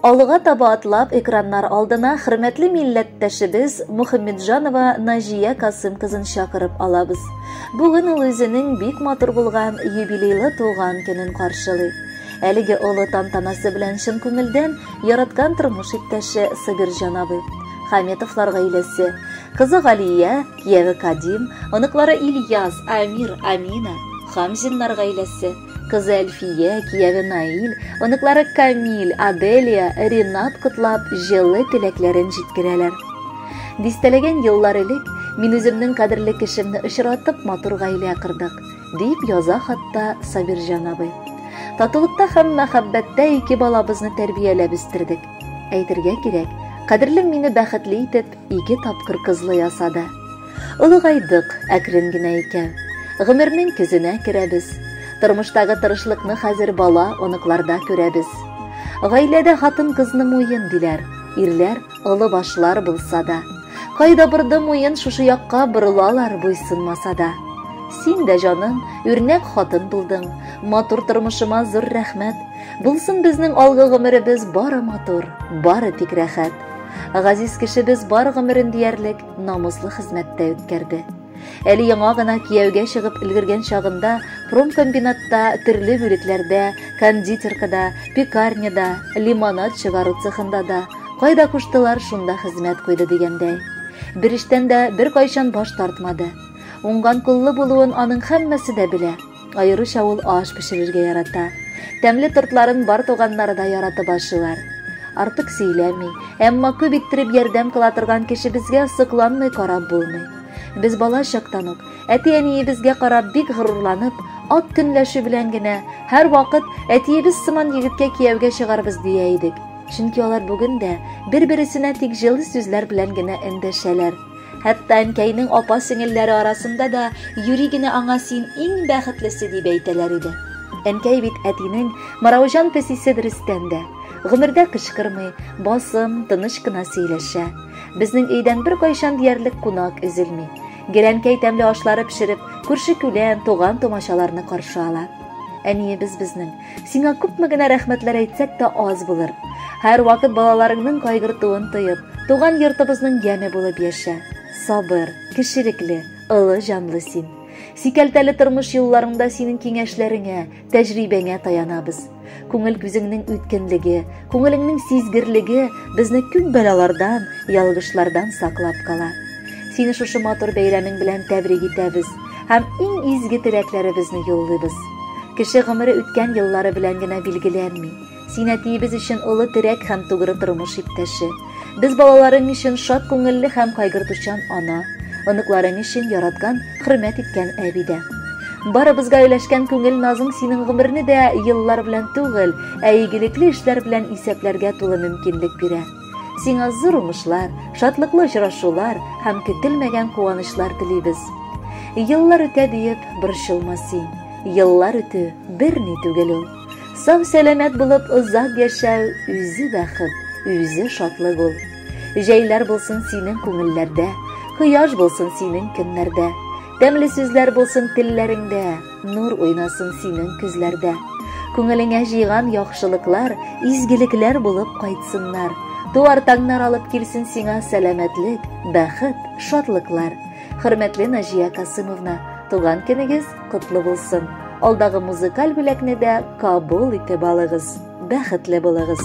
Алга таба атлап экраннар алдына хөрмәтле милләттәшебез Мухаммеджанова Наҗия Касым кызын чакырып алабыз. Бүген ул үзенең бик матур булган юбилейлы туган көнен каршылый. Әлеге олы тантанасы белән чын күңелдән яраткан тормыш иптәше Сабирҗан абый. Хаметовлар гаиләсе, кызы Галия, кияве Кадим, оныклары Ильяс, Амир, Амина, Хамзиннар гаиләсе, Кызы Әлфия, кияве Наил, оныклары Камил, Аделия, Ринат котлап, җылы теләкләрен җиткерәләр. Дистәләгән еллар элек мин үземнең кадерле кешемне очратып матур гаилә кордык, дип яза хатта Сабирҗан абый. Татулыкта һәм мәхәббәттә ике балабызны тәрбияләп үстердек. Әйтергә кирәк, кадерлем мине бәхетле итеп ике тапкыр кызлы ясады. Олыгайдык әкрен генә икән. Гомернең көзенә керәбез. Тормыштагы тырышлыкны хәзер бала, оныкларда күрәбез. Гаиләдә хатын-кызны муен диләр. Ирләр олы башлар булса да. Кайда борды муен, шушы якка борылалар буйсынмаса да. Син дә, җаным, үрнәк хатын булдың. Матур тормышыма зур рәхмәт. Булсын безнең алгы гомеребез бары матур, бары тик рәхәт. Газиз кешебез бар гомерен диярлек намуслы хезмәттә үткәрде. Әле яңа гына кияүгә чыгып өлгергән чагында промкомбинатта төрле бүлекләрдә, кондитеркада, пекарняда, лимонад чыгару цехында да, кайда куштылар, шунда хезмәт куйды дигәндәй. Бер эштән дә беркайчан баш тартмады. Уңган куллы булуын аның һәммәсе дә белә. Аеруча ул аш пешерергә ярата. Тәмле тортларын бар туганнары да яратып ашыйлар. Артык сөйләми, әмма күп иттереп ярдәм кыла торган кешебезгә сокланмый карап булмый. Без бала чактан ук әти-әниебезгә карап бик горурланып, ат көнләшү белән генә һәрвакыт әтиебез сыман егеткә кияүгә чыгарбыз дия идек. Чөнки алар бүген дә бер-бересенә тик җылы сүзләр белән генә эндәшәләр. Хәтта әнкәйнең апа-сеңелләре арасында да юри генә аңа син иң бәхетлесе дип әйтәләр иде. Әнкәй бит әтинең Мараужан песисе дөрестән дә. Гомердә кычкырмый, басым, тыныч кына сөйләшә. Безнең өйдән беркайчан диярлек кунак өзелми. Гел әнкәй тәмле ашлары пешереп, күрше-күлән, туган-тумачаларны каршы ала. Әниебез безнең, сиңа күпме генә рәхмәтләр әйтсәк тә аз булыр. Һәрвакыт балаларыңның кайгыртуын тоеп, туган йортыбызның яме булып яшә. Сабыр, кешелекле, олы җанлы син. Сикәлтәле тормыш юлларыңда синең киңәшләреңә, тәҗрибәңә таянабыз. Күңел күзеңнең үткенлеге, күңелеңнең сизгерлеге безне күп бәлалардан, ялгышлардан саклап кала. Сине шушы матур бәйрәмең белән тәбрик итәбез һәм иң изге теләкләребезне юллыйбыз. Кеше гомере үткән еллары белән генә билгеләнми. Син әтиебез өчен олы терәк һәм тугры тормыш иптәше. Без балаларың өчен шат күңелле һәм кайгыртучан ана, оныкларың өчен яраткан, хөрмәт иткән әби дә. Барыбызга өләшкән күңел назың синең гомерне дә еллар белән түгел, ә игелекле эшләр белән исәпләргә тулы мөмкинлек бирә. Сиңа зур уңышлар, шатлыклы очрашулар һәм көтелмәгән куанычлар телибез. Еллар үтә диеп борчылма син. Еллар үтү берни түгел ул. Сау сәламәт булып озак яшәү үзе бәхет, үзе шатлык ул. Җәйләр булсын синең күңелләрдә, кояш булсын синең көннәрдә. Тәмле сүзләр булсын телләреңдә, нур уйнасын синең күзләрдә. Күңелеңә җыйган яхшылыклар, изгелекләр булып кайтсыннар. Туар таңнар алып килсен сиңа сәламәтлек, бәхет, шатлыклар. Хөрмәтле Наҗия Касымовна, туган көнегез котлы булсын. Алдагы музыкаль бүләкне дә кабул итеп алыгыз. Бәхетле булыгыз.